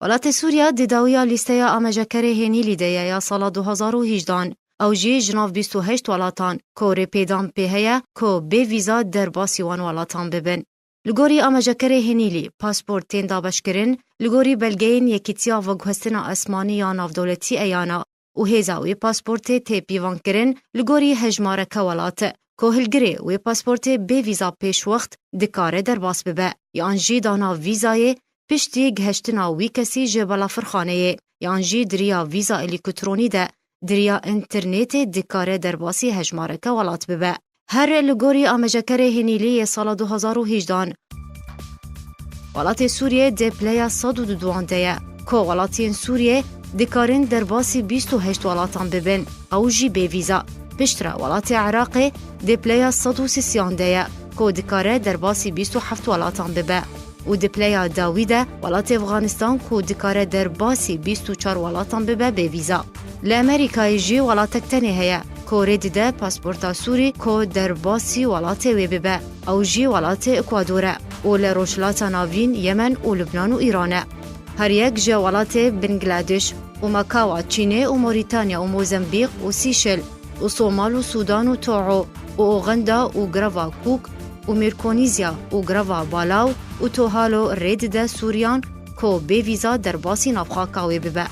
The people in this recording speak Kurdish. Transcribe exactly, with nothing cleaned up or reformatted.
Welatê Sûriye di dawiya lîsteya amajekerê Hênîlî de ye ya sala du hazar û hejdehan. Ew jî ji nav bîst û heşt welatan ku rêpêdan pê heye ku bê vîza derbasî wan welatan bibin. Li gorî amajekerê Hênîlî, pasport tên dabeşkirin, li gorî belgeyên Yekîtiya Veguhestina Esmanî ya Navdewletî, EYANA, û hêza wê pasportê tê pîvankirin li gorî hejmareke welat, ku hilgirê wê pasportê bê vîza pêşwext dikare derbas bibe, yan jî dana vîzayê piştî gihiştina wî kesî ji balafirxaneyê, yan jî di riya vîza elekîtronî de di riya înternetê dikare derbasî hejmareke welat bibe. Her li gorî amajekerê Hênîlî yê sala du hazar û hejdehan, welatê Sûriyê di pileya sed û duduan de ye, ku welatiyên Sûriyê dikarin derbasî bîst û heşt welatan bibin, ew jî bê vîza. Piştre welatê Iraqê di pileya sed û sisiyan de ye, ku dikare derbasî bîst û heft welatan bibe. Û di pileya dawî de welatê Efxanistan ku dikare derbasî bîst û çar welatan bibe bê vîza. Li Amerîkayê jî welatek tenê heye ku rê dide pasporta Sûrî ku derbasî welatê wê bibe, ew jî welatê Ekwador e û li Rojhilata Navîn, Yemen û Lubnan û Îran e. Her yek ji welatê Bingladeş û Makawa, Çînê û Morîtanya û Mozambîq û Sîşel û Somal û Sûdan û Togo û Ûganda û Girava Kûk û Mîrkonîzya û Girava Balaw û Tohalo rê dide Sûriyan ku bê vîza derbasî navxaka wê bibe.